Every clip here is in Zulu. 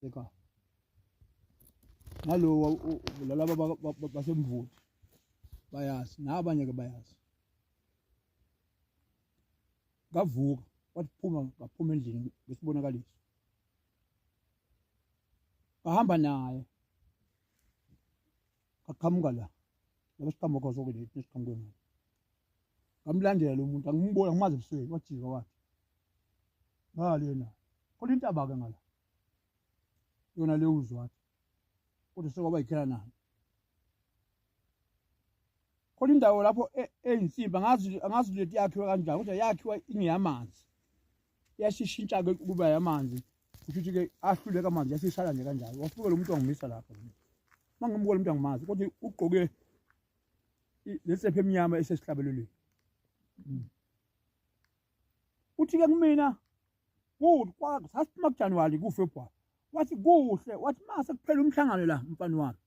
Ekhaya. Nalowo lalaba basemvuthi bayazi nabanye ke bayazi. Ngavuka wathi phuma ngaphuma endlini ngesibonakaliso. Ngahamba naye. Ngaqhamuka la. Laba siqhamuka khona sonke nje siqhamuke ngalo. Ngamlandela lo muntu angimbona ngimazi ebusweni wajika wathi. Ngale na. Khona intaba ke ngala. Yona le uzwathi. Kodwa sekwaba yikhela nayo. Khona indawo lapho e, eyinsimbi angazi angazi leti yakhiwa kanjani kodwa yakhiwa ingeyamanzi. Yashishintsha ke ukuba yamanzi. Kusho ukuthi ke ahluleka amanzi yasishala nje kanjalo. Wafika lo muntu wangimisa lapho. Mangimbuka lo muntu angimazi kodwa ugqoke lensephe emnyama esesihlabelelweni. Uthi ke kumina kuhle sasiphuma kuJanuwari kuFebruwari. Wathi kuhle wathi mase kuphela umhlangano la mfana wami.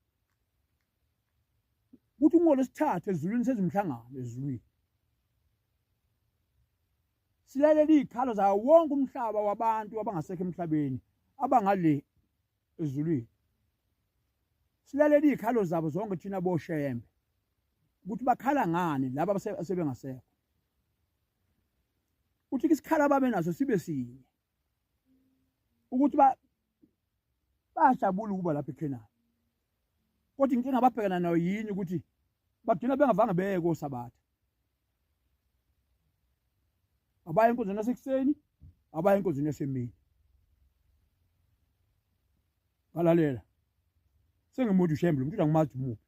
Kuthi ngolwesithathu ezulwini sezimhlangano ezulwini. Silalela izikhalo zawo wonke umhlaba wabantu abangasekho emhlabeni abangale ezulwini. Silalela izikhalo zabo zonke thina boshembe ukuthi bakhala ngani laba asebengasekho. Uthi isikhala ababe naso sibe sinye ukuthi ba bayajabula ukuba lapha eKhenani. Kodwa inkinga ababhekana nayo yini ukuthi bagcina bengavange beye koSabatha. Abaye enkonzweni yasekuseni, abaye enkonzweni yasemini. Ngalalela. Sengimuntu ushembe lo muntu angimazi umuphi.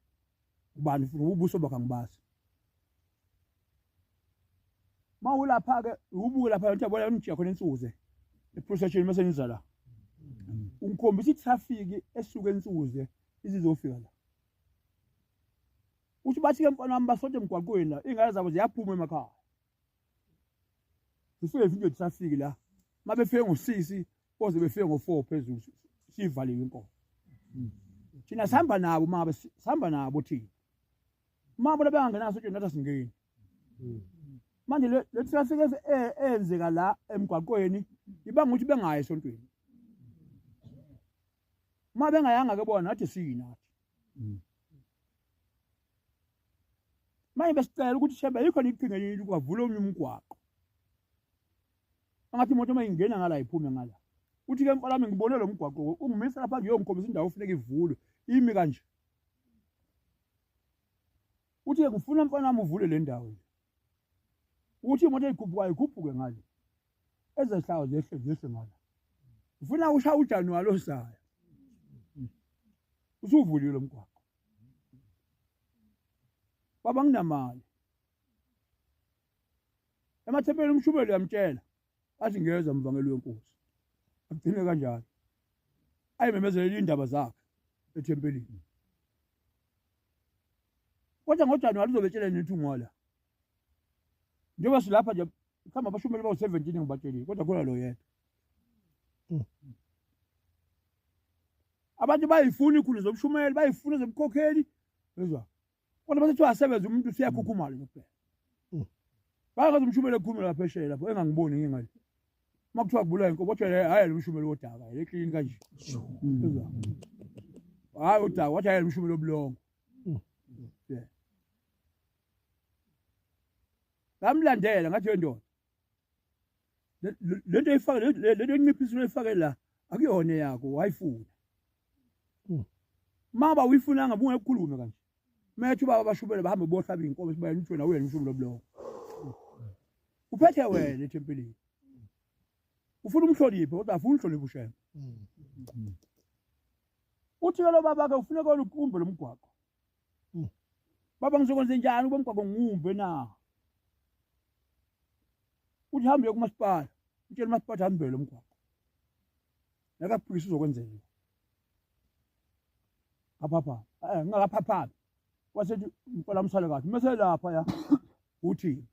Ubani futhi ubuso bakhe angibazi. Mawulapha ke ubuke lapha into yabona ngijika khona ensuze. Eprocession mase niza la. Ungikhombisa itraffic esuka ensuze izizofika la. Uthi bathi ke mfana wami basonke emgwaqweni la, ingane zabo ziyaphuma emakhaya. Zifike izinto traffic la. Mabefike ngosisi boze befike ngo4 phezulu sivaliwe inkomo. Thina sihamba nabo mabe sihamba nabo thina. Uma bona bengangenaso utsheni nathi asingeni. Manje le traffic eyenzeka la emgwaqweni ibanga ukuthi bengayi esontweni. Uma bengayanga ke bona nathi siyinathi. Manje besicela ukuthi shembe ayikho iqhinga yini ukuvula omnye umgwaqo. Angathi imoto uma ingena ngala iphume ngala. Uthi ke mfana wami ngibone lo mgwaqo ungimisa lapha ngiyongikhombisa indawo ofuneka ivulwe imi kanje. Uthi ke ngifuna mfana wami uvule le ndawo le. Uthi imoto eyikhuphukayo ikhuphuke ngale. Ezehlayo zehle zehle ngala. Ufuna ushaya uJanuwari ozayo. Usuvuliwe lo mgwaqo. Baba nginamali. Emathempelini umshumeli uyamtshela athi ngeza mvangeli wenkosi. Agcine kanjalo. Ayimemezelele indaba zakhe ethempelini. Kodwa ngoJanuwari uzobetshela nithi ungola. Njengoba silapha nje mhlawumbe abashumeli bawu-17 ngibatshelile kodwa khona lo yedwa. Abantu bayifuna ikhulu zobushumeli, bayifuna zobukhokheli. Yezwa. Kodwa bese kuthiwa asebenze umuntu usiyakhukhumala nje kuphela. Bayakaze umshumeli ekhuluma lapha phesheya lapho engangiboni ngingale. Uma kuthiwa kubulawa inkomo wathi hhayi lo mshumeli wodaka le clean kanje. Yezwa. Hhayi udaka wathi hhayi lo mshumeli wobulongo. Yeah. Ngamlandela ngathi yendoda. Lento oyifake lento enciphisile oyifake la akuyona yakho wayifuna. Maba uyifunanga bungekhulume kanje. Methu baba bashubele bahambe bohlaba inkomo sibayeni uthi wena uyena umshumelo obulongo. Uphethe wena ethempelini. Ufuna umhloniphe kodwa afuna umhloniphe ushembe. Uthi ke lo baba ke ufuna kona ukumbe lo mgwaqo. Baba ngizokwenza njani ukuba umgwaqo ngiwumbe na? Uthi hambe uye kumasipala, utshele umasipala hambe lo mgwaqo. Nakaphikisa uzokwenzeka. Ngaphapha, eh ngingakaphaphami. Wasethi mfana msale kahle. Mese lapha ya. Uthi.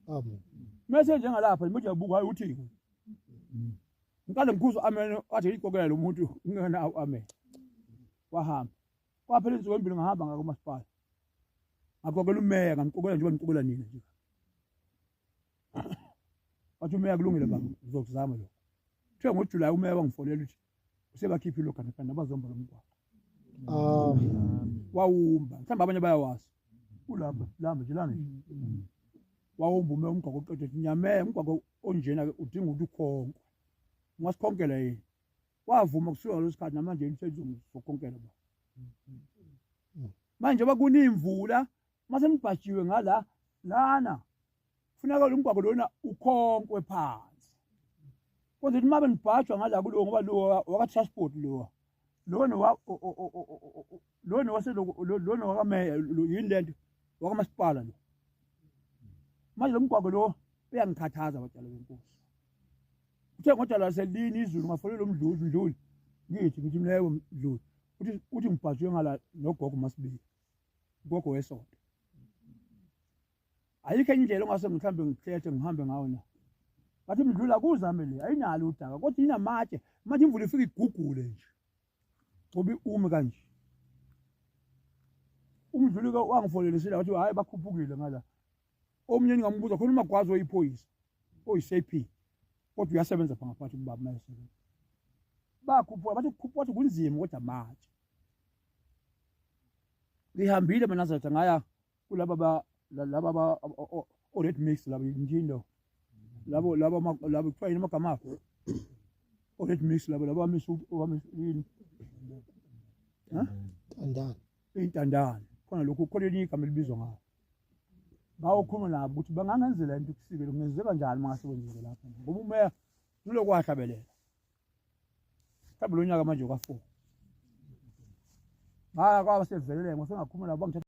Amen. Mese njengalapha manje uyabuka hayi uthi. Ngiqale ngikhuza amen wathi iqokela lo muntu ngingenawo amen. Wahamba. Kwaphela insuku embili ngahamba ngaka kumasipala. Ngaqokela umeya ngamqokela njengoba ngiqokela nina nje. Wathi umeya kulungile baba ngizokuzama lokho. Kuthiwa ngoJulayi umeya wangifonela ukuthi usebakhiphile ogandaganda abazomba lo mgwaqo. Amen. Wawumba. Mhlawumbe abanye bayawazi. Ulapha lamba nje lana nje. Wawumba umeya umgwaqo uqede uthi nyameya umgwaqo onjena ke udinga ukuthi ukhonkwe. Ungasikhonkela yini? Wavuma kusuka ngaleso sikhathi namanje nisezokhonkela ba. Manje bakunimvula mase nibhajiwe ngala lana funeka lo mgwaqo lona ukhonkwe phansi kodwa ukuthi uma benibhajwa ngala kulowo ngoba lo waka-transport lowa lona lona lona wakameya yini lento wakamasipala lo manje lo mgwaqo lo uyangikhathaza abadala benkosi. Kuthe ngodala selini izulu ngafonela umdluli mdluli ngithi ngithi mina yebo mdluli uthi uthi ngibhajwe ngala nogogo masibili ugogo wesonto. Ayikho enye indlela ongase mhlawumbe ngikhethe ngihambe ngawo na. Bathi mdlula kuzame le ayinalo udaka kodwa inamatshe manje imvula ifika igugule nje. Ngoba umi kanje. Umdluli ke wangifonelisile wathi hayi bakhuphukile ngala. Omunye ngingambuza khona umagwazi oyiphoyisa oyi-SAP kodwa uyasebenza pha ngaphathi kubaba mayesebenza. Bakhuphuka bathi kukhuphuka bathi kunzima kodwa manje. Ngihambile manazaretha ngaya kulaba ba laba ba o-red mix laba yinjindo labo laba labo kuthiwa yini amagama abo o-red mix labo laba bamisa bamisa yini ha Intandane. Intandane khona lokhu khona elinye igama elibizwa ngawo ngawokhuluma nabo ukuthi bangangenzela into kusike kungenzeka njani uma ngase kwenzeke lapha ngoba umeya ulokhu wahlabelela mhlawumbe lo nyaka manje kwa-4 ngaya kwaba sevelele ngosengakhuluma nabo bangithatha.